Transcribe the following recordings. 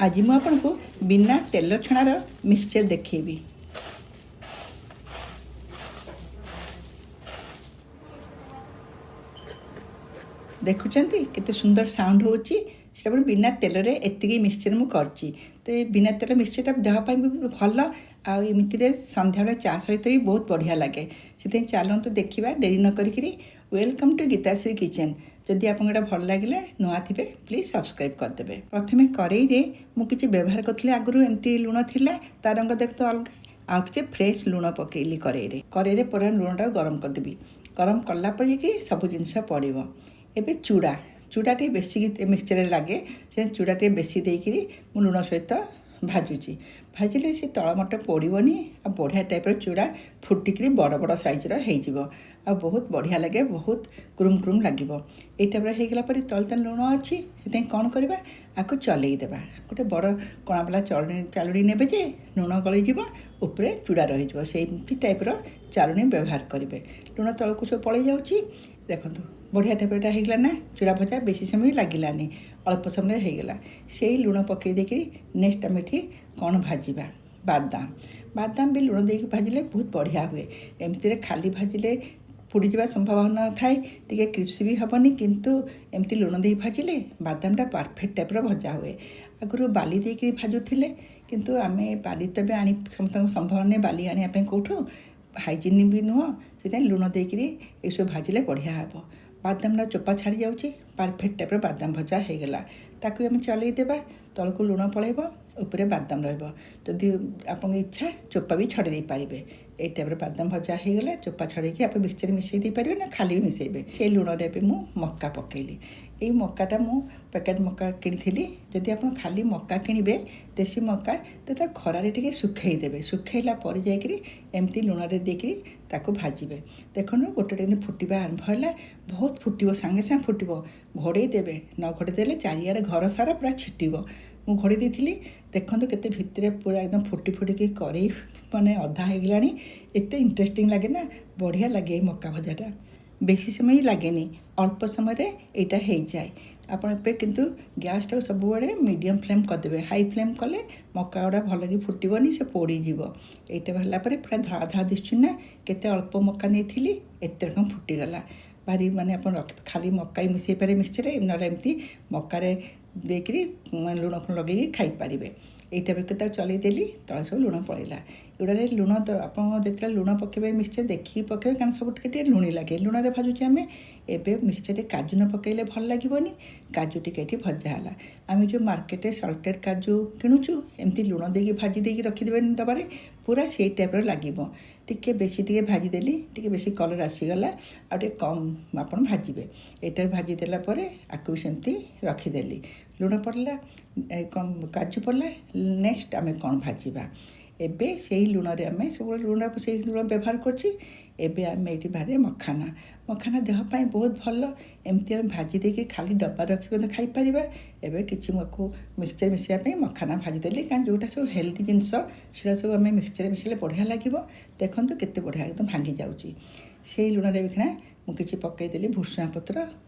ଆଜି ମୁଁ ଆପଣଙ୍କୁ ବିନା ତେଲ ଛଣାର ମିକ୍ସଚର୍ ଦେଖେଇବି। ଦେଖୁଛନ୍ତି କେତେ ସୁନ୍ଦର ସାଉଣ୍ଡ ହେଉଛି? ସେଟା ପୁଣି ବିନା ତେଲରେ ଏତିକି ମିକ୍ସଚର୍ ମୁଁ କରିଛି। ତ ଏ ବିନା ତେଲ ମିକ୍ସଚର୍ଟା ଦେହ ପାଇଁ ବି ଭଲ, ଆଉ ଏମିତିରେ ସନ୍ଧ୍ୟାବେଳେ ଚା ସହିତ ବି ବହୁତ ବଢ଼ିଆ ଲାଗେ। ସେଥିପାଇଁ ଚାଲନ୍ତୁ ଦେଖିବା ଡେରି ନ କରିକିରି। Welcome to Gitashree kitchen. ଯଦି ଆପଣଙ୍କୁ ଏଇଟା ଭଲ ଲାଗିଲା, ନୂଆ ଥିବେ, ପ୍ଲିଜ୍ ସବସ୍କ୍ରାଇବ୍ କରିଦେବେ। ପ୍ରଥମେ କରେଇରେ ମୁଁ କିଛି ବ୍ୟବହାର କରିଥିଲି ଆଗରୁ, ଏମିତି ଲୁଣ ଥିଲା, ତା ରଙ୍ଗ ଦେଖ ଅଲଗା। ଆଉ କିଛି ଫ୍ରେଶ୍ ଲୁଣ ପକେଇଲି କରେଇରେ। କରେଇରେ ପୁରା ଲୁଣଟାକୁ ଗରମ କରିଦେବି। ଗରମ କଲା ପରେ ଯାଇକି ସବୁ ଜିନିଷ ପଡ଼ିବ। ଏବେ ଚୁଡ଼ା, ଚୁଡ଼ା ଟିକେ ବେଶୀ ମିକ୍ସଚର୍ରେ ଲାଗେ, ସେ ଚୁଡ଼ା ଟିକେ ବେଶୀ ଦେଇକିରି ମୁଁ ଲୁଣ ସହିତ ଭାଜୁଛି। ଭାଜିଲେ ସେ ତଳ ମଟ ପୋଡ଼ିବନି, ଆଉ ବଢ଼ିଆ ଟାଇପ୍ର ଚୁଡ଼ା ଫୁଟିକିରି ବଡ଼ ବଡ଼ ସାଇଜ୍ର ହେଇଯିବ, ଆଉ ବହୁତ ବଢ଼ିଆ ଲାଗେ, ବହୁତ କୁରୁମ କୁରୁମ ଲାଗିବ। ଏଇ ଟାଇପ୍ର ହେଇଗଲା ପରେ ତଳେ ତ ଲୁଣ ଅଛି, ସେଥିପାଇଁ କ'ଣ କରିବା? ଆକୁ ଚଲେଇ ଦେବା। ଗୋଟେ ବଡ଼ କଣାବାଲା ଚାଲୁଣି ନେବେ ଯେ ଲୁଣ ଗଳିଯିବ, ଉପରେ ଚୁଡ଼ା ରହିଯିବ, ସେମିତି ଟାଇପ୍ର ଚାଲୁଣି ବ୍ୟବହାର କରିବେ। ଲୁଣ ତଳକୁ ସବୁ ପଳେଇ ଯାଉଛି। ଦେଖନ୍ତୁ, ବଢ଼ିଆ ଟାଇପ୍ର ଏଇଟା ହେଇଗଲା ନା? ଚୁଡ଼ା ଭଜା ବେଶୀ ସମୟ ଲାଗିଲାନି, ଅଳ୍ପ ସମୟରେ ହେଇଗଲା। ସେଇ ଲୁଣ ପକାଇ ଦେଇକି ନେକ୍ସଟ ଆମେ ଏଠି କ'ଣ ଭାଜିବା? ବାଦାମ। ବାଦାମ ବି ଲୁଣ ଦେଇକି ଭାଜିଲେ ବହୁତ ବଢ଼ିଆ ହୁଏ। ଏମିତିରେ ଖାଲି ଭାଜିଲେ ପୋଡ଼ିଯିବା ସମ୍ଭାବନା ଥାଏ, ଟିକେ କ୍ରିସ୍ପି ବି ହେବନି, କିନ୍ତୁ ଏମିତି ଲୁଣ ଦେଇ ଭାଜିଲେ ବାଦାମଟା ପରଫେକ୍ଟ ଟାଇପ୍ର ଭଜା ହୁଏ। ଆଗରୁ ବାଲି ଦେଇକିରି ଭାଜୁଥିଲେ, କିନ୍ତୁ ଆମେ ବାଲି ତ ଏବେ ଆଣି ସମସ୍ତଙ୍କ ସମ୍ଭବ ନାହିଁ ବାଲି ଆଣିବା ପାଇଁ କେଉଁଠୁ, ହାଇଜିନ୍ ବି ନୁହଁ। ସେଥିପାଇଁ ଲୁଣ ଦେଇକିରି ଏସବୁ ଭାଜିଲେ ବଢ଼ିଆ ହେବ। ବାଦାମର ଚୋପା ଛାଡ଼ି ଯାଉଛି, ପରଫେକ୍ଟ ଟାଇପ୍ର ବାଦାମ ଭଜା ହେଇଗଲା। ତାକୁ ଆମେ ଚଲେଇ ଦେବା, ତଳକୁ ଲୁଣ ପଳେଇବ, ଉପରେ ବାଦାମ ରହିବ। ଯଦି ଆପଣଙ୍କ ଇଚ୍ଛା, ଚୋପା ବି ଛଡ଼େଇ ଦେଇପାରିବେ। ଏଇ ଟାଇପ୍ର ବାଦାମ ଭଜା ହେଇଗଲା। ଚୋପା ଛଡ଼େଇକି ଆପଣ ମିକ୍ସଚର୍ ମିଶାଇ ଦେଇପାରିବେ ନା ଖାଲି ବି ମିଶାଇବେ। ସେଇ ଲୁଣରେ ଏବେ ମୁଁ ମକା ପକେଇଲି। ଏଇ ମକାଟା ମୁଁ ପ୍ୟାକେଟ୍ ମକା କିଣିଥିଲି। ଯଦି ଆପଣ ଖାଲି ମକା କିଣିବେ, ଦେଶୀ ମକା, ତ ତାକୁ ଖରାରେ ଟିକେ ଶୁଖେଇ ଦେବେ। ଶୁଖେଇଲା ପରେ ଯାଇକରି ଏମିତି ଲୁଣରେ ଦେଇକିରି ତାକୁ ଭାଜିବେ। ଦେଖନ୍ତୁ, ଗୋଟେ ଗୋଟେ ଏମିତି ଫୁଟିବା ଆରମ୍ଭ ହେଲା। ବହୁତ ଫୁଟିବ, ସାଙ୍ଗେ ସାଙ୍ଗେ ଫୁଟିବ। ଘୋଡ଼େଇ ଦେବେ, ନ ଘୋଡ଼େଇ ଦେଲେ ଚାରିଆଡ଼େ ଘର ସାରା ପୁରା ଛିଟିବ। ମୁଁ ଘୋଡ଼େଇ ଦେଇଥିଲି। ଦେଖନ୍ତୁ, କେତେ ଭିତରେ ପୁରା ଏକଦମ ଫୁଟି ଫୁଟିକି କରେଇ ମାନେ ଅଧା ହେଇଗଲାଣି। ଏତେ ଇଣ୍ଟରେଷ୍ଟିଂ ଲାଗେ ନା, ବଢ଼ିଆ ଲାଗେ ଏଇ ମକା ଭଜାଟା। ବେଶୀ ସମୟ ଲାଗେନି, ଅଳ୍ପ ସମୟରେ ଏଇଟା ହେଇଯାଏ। ଆପଣ ଏବେ କିନ୍ତୁ ଗ୍ୟାସ୍ଟାକୁ ସବୁବେଳେ ମିଡ଼ିୟମ୍ ଫ୍ଲେମ୍ କରିଦେବେ। ହାଇ ଫ୍ଲେମ୍ କଲେ ମକା ଗୁଡ଼ା ଭଲକି ଫୁଟିବନି, ସେ ପୋଡ଼ିଯିବ। ଏଇଟା ହେଲା ପରେ ପୁରା ଧଳା ଧଳା ଦିଶୁଛି ନା? କେତେ ଅଳ୍ପ ମକା ନେଇଥିଲି, ଏତେ ରକମ ଫୁଟିଗଲା। ଭାରି ମାନେ ଆପଣ ରଖି ଖାଲି ମକା ବି ମିଶାଇ ପାରିବେ ମିକ୍ସଚର୍ରେ, ନହେଲେ ଏମିତି ମକାରେ ଦେଇକିରି ମାନେ ଲୁଣ ଫୁଣ ଲଗେଇକି ଖାଇପାରିବେ। ଏଇଟା ବି ତାକୁ ଚଲେଇ ଦେଲି, ତଳେ ସବୁ ଲୁଣ ପଳେଇଲା। ଏଗୁଡ଼ାରେ ଲୁଣ ତ ଆପଣ ଯେତେବେଳେ ଲୁଣ ପକାଇବେ ମିକ୍ସଚର୍, ଦେଖିକି ପକାଇବେ, କାରଣ ସବୁ ଟିକେ ଟିକେ ଲୁଣି ଲାଗେ, ଲୁଣରେ ଭାଜୁଛେ ଆମେ। ଏବେ ମିକ୍ସଚର୍ରେ କାଜୁ ନ ପକାଇଲେ ଭଲ ଲାଗିବନି। କାଜୁ ଟିକେ ଏଠି ଭଜା ହେଲା। ଆମେ ଯେଉଁ ମାର୍କେଟରେ ସଲ୍ଟେଡ଼ କାଜୁ କିଣୁଛୁ, ଏମିତି ଲୁଣ ଦେଇକି ଭାଜି ଦେଇକି ରଖିଦେବେନି ଡବାରେ, ପୁରା ସେଇ ଟାଇପ୍ର ଲାଗିବ। ଟିକେ ବେଶୀ ଟିକେ ଭାଜିଦେଲି, ଟିକେ ବେଶୀ କଲର୍ ଆସିଗଲା। ଆଉ ଟିକେ କମ୍ ଆପଣ ଭାଜିବେ। ଏଇଟାରେ ଭାଜିଦେଲା ପରେ ଆକୁ ବି ସେମିତି ରଖିଦେଲି। ଲୁଣ ପଡ଼ିଲା, କ'ଣ କାଜୁ ପଡ଼ିଲା। ନେକ୍ସଟ ଆମେ କ'ଣ ଭାଜିବା? ଏବେ ସେଇ ଲୁଣରେ ଆମେ ସବୁବେଳେ ଲୁଣ, ସେଇ ଲୁଣ ବ୍ୟବହାର କରୁଛି। ଏବେ ଆମେ ଏଇଠି ବାହାରେ ମଖାନା। ମଖାନା ଦେହ ପାଇଁ ବହୁତ ଭଲ। ଏମିତି ଆମେ ଭାଜି ଦେଇକି ଖାଲି ଡବାରେ ରଖି ମଧ୍ୟ ଖାଇପାରିବା। ଏବେ କିଛି ମୁଁ ଆକୁ ମିକ୍ସଚର୍ ମିଶାଇବା ପାଇଁ ମଖାନା ଭାଜିଦେଲି, କାରଣ ଯେଉଁଟା ସବୁ ହେଲ୍ଦି ଜିନିଷ, ସେଟା ସବୁ ଆମେ ମିକ୍ସଚର୍ ମିଶାଇଲେ ବଢ଼ିଆ ଲାଗିବ। ଦେଖନ୍ତୁ, କେତେ ବଢ଼ିଆ ଏକଦମ ଭାଙ୍ଗି ଯାଉଛି। ସେଇ ଲୁଣରେ ଏଇଖିଣା ମୁଁ କିଛି ପକାଇଦେଲି ଭୃଷୁଙ୍ଗା ପତ୍ର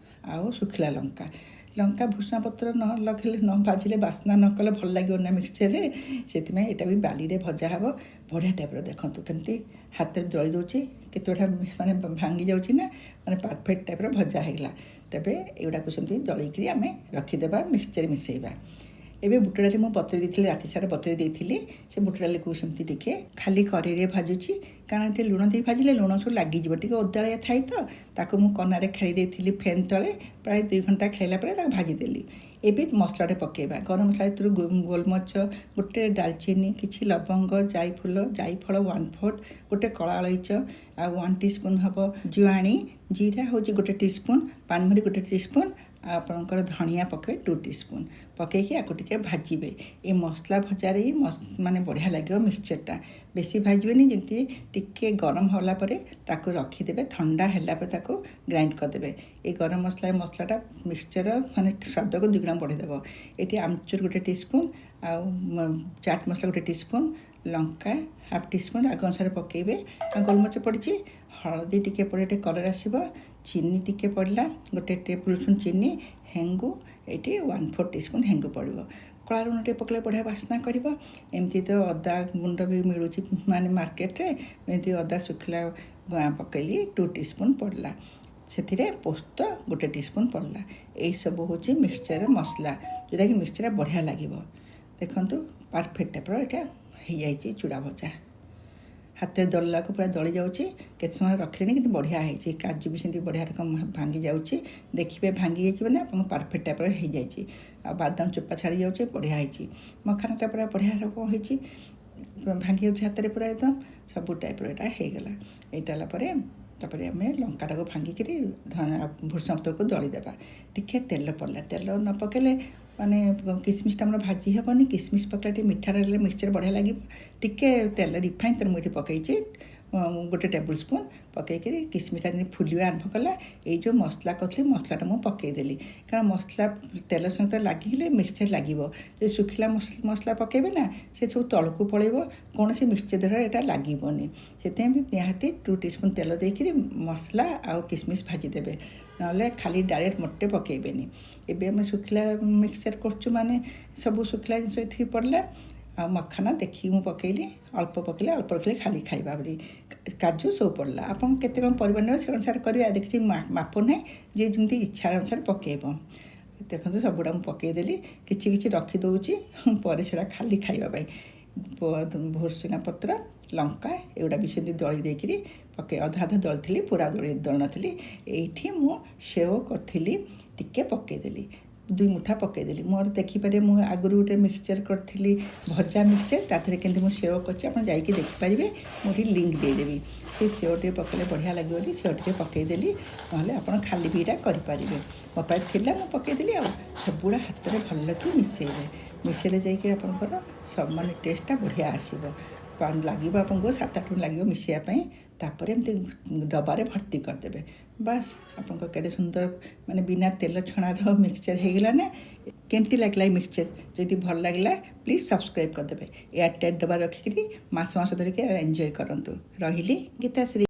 ଆଉ ଶୁଖିଲା ଲଙ୍କା। ଲଙ୍କା ଭୃଷୁଙ୍ଗା ପତ୍ର ନ ଲଗେଇଲେ, ନ ଭାଜିଲେ, ବାସ୍ନା ନ କଲେ ଭଲ ଲାଗିବ ନା ମିକ୍ସଚର୍ରେ। ସେଥିପାଇଁ ଏଇଟା ବି ବାଲିରେ ଭଜା ହେବ ବଢ଼ିଆ ଟାଇପ୍ର। ଦେଖନ୍ତୁ, କେମିତି ହାତରେ ଦଳି ଦେଉଛି, କେତେ ବଢ଼ିଆ ମାନେ ଭାଙ୍ଗି ଯାଉଛି ନା? ମାନେ ପରଫେକ୍ଟ ଟାଇପ୍ର ଭଜା ହେଇଗଲା। ତେବେ ଏଗୁଡ଼ାକୁ ସେମିତି ଦଳିକିରି ଆମେ ରଖିଦେବା, ମିକ୍ସଚର୍ ମିଶାଇବା। ଏବେ ବୁଟ ଡାଲି ମୁଁ ବତୁରେଇ ଦେଇଥିଲି, ରାତି ସାରା ବତୁରେଇ ଦେଇଥିଲି। ସେ ବୁଟ ଡାଲିକୁ ସେମିତି ଟିକେ ଖାଲି କରେଇରେ ଭାଜୁଛି, କାରଣ ଟିକେ ଲୁଣ ଦେଇ ଭାଜିଲେ ଲୁଣ ସବୁ ଲାଗିଯିବ, ଟିକେ ଓଦାଳିଆ ଥାଏ ତ। ତାକୁ ମୁଁ କନାରେ ଖେଳି ଦେଇଥିଲି ଫ୍ୟାନ୍ ତଳେ। ପ୍ରାୟ 2 ଘଣ୍ଟା ଖେଳିଲା ପରେ ତାକୁ ଭାଜିଦେଲି। ଏବେ ମସଲାଟେ ପକାଇବା। ଗରମ ମସଲା ଭିତରୁ ଗୋଲମରିଚ ଗୋଟେ, ଡାଲଚିନି, କିଛି ଲବଙ୍ଗ, ଜାଇଫୁଲ, ଜାଇଫଳ 1/4, ଗୋଟେ କଳା ଅଳେଇଚ ଆଉ 1 ଟି ସ୍ପୁନ୍ ହେବ ଜୁଆଣି। ଜିରା ହେଉଛି 1 ଟି ସ୍ପୁନ୍, ପାନମଧୁରୀ 1 ଟି ସ୍ପୁନ୍ ଆଉ ଆପଣଙ୍କର ଧନିଆ ପକାଇବେ 2 ଟି ସ୍ପୁନ୍। ପକାଇକି ଆକୁ ଟିକେ ଭାଜିବେ। ଏ ମସଲା ଭଜାରେ ହିଁ ମାନେ ବଢ଼ିଆ ଲାଗିବ ମିକ୍ସଚର୍ଟା। ବେଶୀ ଭାଜିବେନି, ଯେମିତି ଟିକେ ଗରମ ହେଲା ପରେ ତାକୁ ରଖିଦେବେ, ଥଣ୍ଡା ହେଲା ପରେ ତାକୁ ଗ୍ରାଇଣ୍ଡ କରିଦେବେ। ଏ ଗରମ ମସଲା, ଏ ମସଲାଟା ମିକ୍ସଚର ମାନେ ସ୍ୱାଦକୁ ଦୁଇଗୁଣା ବଢ଼େଇଦେବ। ଏଠି ଆମଚୁର 1 ଟି ସ୍ପୁନ୍ ଆଉ ଚାଟ୍ ମସଲା 1 ଟି ସ୍ପୁନ୍, ଲଙ୍କା ହାଫ୍ ଟି ସ୍ପୁନ୍, ରାଗ ଅନୁସାରେ ପକାଇବେ, ଆଉ ଗୋଲମରିଚ ପଡ଼ିଛି। ହଳଦୀ ଟିକେ ପଡ଼େ, ଟିକେ କଲର୍ ଆସିବ। ଚିନି ଟିକେ ପଡ଼ିଲା, 1 ଟେବୁଲ୍ ସ୍ପୁନ୍ ଚିନି। ହେଙ୍ଗୁ ଏଇଠି 1/4 ଟି ସ୍ପୁନ୍ ହେଙ୍ଗୁ ପଡ଼ିବ। କଳା ଲୁଣ ଟିକେ ପକାଇଲେ ବଢ଼ିଆ ବାସ୍ନା କରିବ। ଏମିତି ତ ଅଦା ଗୁଣ୍ଡ ବି ମିଳୁଛି ମାନେ ମାର୍କେଟରେ। ଏମିତି ଅଦା ଶୁଖିଲା ପକାଇଲି, 2 ଟି ସ୍ପୁନ୍ ପଡ଼ିଲା। ସେଥିରେ ପୋସ୍ତ 1 ଟି ସ୍ପୁନ୍ ପଡ଼ିଲା। ଏଇସବୁ ହେଉଛି ମିକ୍ସଚର ମସଲା, ଯେଉଁଟାକି ମିକ୍ସଚର ବଢ଼ିଆ ଲାଗିବ। ଦେଖନ୍ତୁ, ପରଫେକ୍ଟ ଟାଇପ୍ର ଏଇଟା ହେଇଯାଇଛି ଚୁଡ଼ା ଭଜା। ହାତରେ ଦଳିଲାକୁ ପୁରା ଦଳି ଯାଉଛି। କେତେ ସମୟ ରଖିଲେନି, କିନ୍ତୁ ବଢ଼ିଆ ହେଇଛି। କାଜୁ ବି ସେମିତି ବଢ଼ିଆ ରକମ ଭାଙ୍ଗି ଯାଉଛି। ଦେଖିବେ, ଭାଙ୍ଗି ଯାଇଛି ମାନେ ଆପଣଙ୍କ ପରଫେକ୍ଟ ଟାଇପ୍ର ହେଇଯାଇଛି। ଆଉ ବାଦାମ ଚୋପା ଛାଡ଼ି ଯାଉଛି, ବଢ଼ିଆ ହେଇଛି। ମଖାନାଟା ପୁରା ବଢ଼ିଆ ରକମ ହେଇଛି, ଭାଙ୍ଗି ଯାଉଛି ହାତରେ ପୁରା ଏକଦମ। ସବୁ ଟାଇପ୍ର ଏଇଟା ହେଇଗଲା। ଏଇଟା ହେଲା ପରେ ତାପରେ ଆମେ ଲଙ୍କାଟାକୁ ଭାଙ୍ଗିକିରି ଧନିଆ, ଭୃଷଙ୍ଗ ପତ୍ରକୁ ଦଳିଦେବା। ଟିକେ ତେଲ ପଡ଼ିଲା। ତେଲ ନ ପକାଇଲେ ମାନେ କିସମିସଟା ଆମର ଭାଜି ହେବନି। କିସମିସ ପକାଇଲେ ଟିକେ ମିଠା ରହିଲେ ମିକ୍ସଚର ବଢ଼ିଆ ଲାଗିବ। ଟିକେ ତେଲ, ରିଫାଇନ୍ ତେଲ ମୁଁ ଏଠି ପକାଇଛି 1 ଟେବୁଲ୍ ସ୍ପୁନ୍। ପକାଇକିରି କିସମିସଟା ଯେମିତି ଫୁଲିବା ଆରମ୍ଭ କଲା, ଏଇ ଯେଉଁ ମସଲା କରିଥିଲି, ମସଲାଟା ମୁଁ ପକାଇଦେଲି। କାରଣ ମସଲା ତେଲ ସହିତ ଲାଗିଲେ ମିକ୍ସଚର ଲାଗିବ। ଯଦି ଶୁଖିଲା ମସଲା ପକାଇବେ ନା, ସେ ସବୁ ତଳକୁ ପଳେଇବ, କୌଣସି ମିକ୍ସଚର ଦେହରେ ଏଇଟା ଲାଗିବନି। ସେଥିପାଇଁ ବି ନିହାତି 2 ଟି ସ୍ପୁନ୍ ତେଲ ଦେଇକିରି ମସଲା ଆଉ କିସମିସ ଭାଜିଦେବେ, ନହେଲେ ଖାଲି ଡାଇରେକ୍ଟ ମୋଟେ ପକାଇବେନି। ଏବେ ଆମେ ଶୁଖିଲା ମିକ୍ସଚର କରୁଛୁ, ମାନେ ସବୁ ଶୁଖିଲା ଜିନିଷ ଏଠି ପଡ଼ିଲା। ଆଉ ମଖାନା ଦେଖିକି ମୁଁ ପକାଇଲି, ଅଳ୍ପ ପକାଇଲି, ଅଳ୍ପ ରଖିଲି ଖାଲି ଖାଇବା ବୋଲି। କାଜୁ ସବୁ ପଡ଼ିଲା। ଆପଣ କେତେ କ'ଣ ପରିମାଣ ନେବେ, ସେ ଅନୁସାରେ କରିବେ। ଆଉ କିଛି ମାପ ନାହିଁ, ଯିଏ ଯେମିତି ଇଚ୍ଛା ଅନୁସାରେ ପକାଇବ। ଦେଖନ୍ତୁ, ସବୁଗୁଡ଼ା ମୁଁ ପକାଇଦେଲି। କିଛି କିଛି ରଖିଦେଉଛି ପରେ ସେଟା ଖାଲି ଖାଇବା ପାଇଁ। ଭୃଷଙ୍ଗା ପତ୍ର, ଲଙ୍କା ଏଗୁଡ଼ା ବି ସେମିତି ଦଳି ଦେଇକିରି ପକାଇ ଅଧା ଅଧା ଦଳିଥିଲି, ପୁରା ଦଳି ଦଳିନଥିଲି। ଏଇଠି ମୁଁ ସେଓ କରିଥିଲି, ଟିକେ ପକାଇଦେଲି, 2 ମୁଠା ପକାଇଦେଲି। ମୋର ଦେଖିପାରିବେ, ମୁଁ ଆଗରୁ ଗୋଟେ ମିକ୍ସଚର କରିଥିଲି, ଭଜା ମିକ୍ସଚର, ତା ଦେହରେ କେମିତି ମୁଁ ସେଓ କରିଛି, ଆପଣ ଯାଇକି ଦେଖିପାରିବେ। ମୁଁ ଏଠି ଲିଙ୍କ୍ ଦେଇଦେବି। ସେ ସେଓ ଟିକେ ପକାଇଲେ ବଢ଼ିଆ ଲାଗିବ ବୋଲି ସେଓ ଟିକେ ପକାଇଦେଲି, ନହେଲେ ଆପଣ ଖାଲି ବି ଏଇଟା କରିପାରିବେ। ମୋ ପାଖରେ ଥିଲା, ମୁଁ ପକାଇଦେଲି। ଆଉ ସବୁଗୁଡ଼ା ହାତରେ ଭଲକି ମିଶାଇବେ। ମିଶାଇଲେ ଯାଇକି ଆପଣଙ୍କର ସବୁ ମାନେ ଟେଷ୍ଟଟା ବଢ଼ିଆ ଆସିବ। ଲାଗିବ ଆପଣଙ୍କୁ 7-8 ମିନିଟ୍ ଲାଗିବ ମିଶାଇବା ପାଇଁ। ତାପରେ ଏମିତି ଡବାରେ ଭର୍ତ୍ତି କରିଦେବେ। ବାସ୍, ଆପଣଙ୍କ କେଡ଼େ ସୁନ୍ଦର ମାନେ ବିନା ତେଲ ଛଣାର ମିକ୍ସଚର ହେଇଗଲା ନା? କେମିତି ଲାଗିଲା ଏ ମିକ୍ସଚର? ଯଦି ଭଲ ଲାଗିଲା, ପ୍ଲିଜ୍ ସବସ୍କ୍ରାଇବ୍ କରିଦେବେ। ଏୟାର ଟାଇଟ୍ ଡବା ରଖିକିରି ମାସ ମାସ ଧରିକି ଏନ୍ଜୟ କରନ୍ତୁ। ରହିଲି, ଗୀତାଶ୍ରୀ।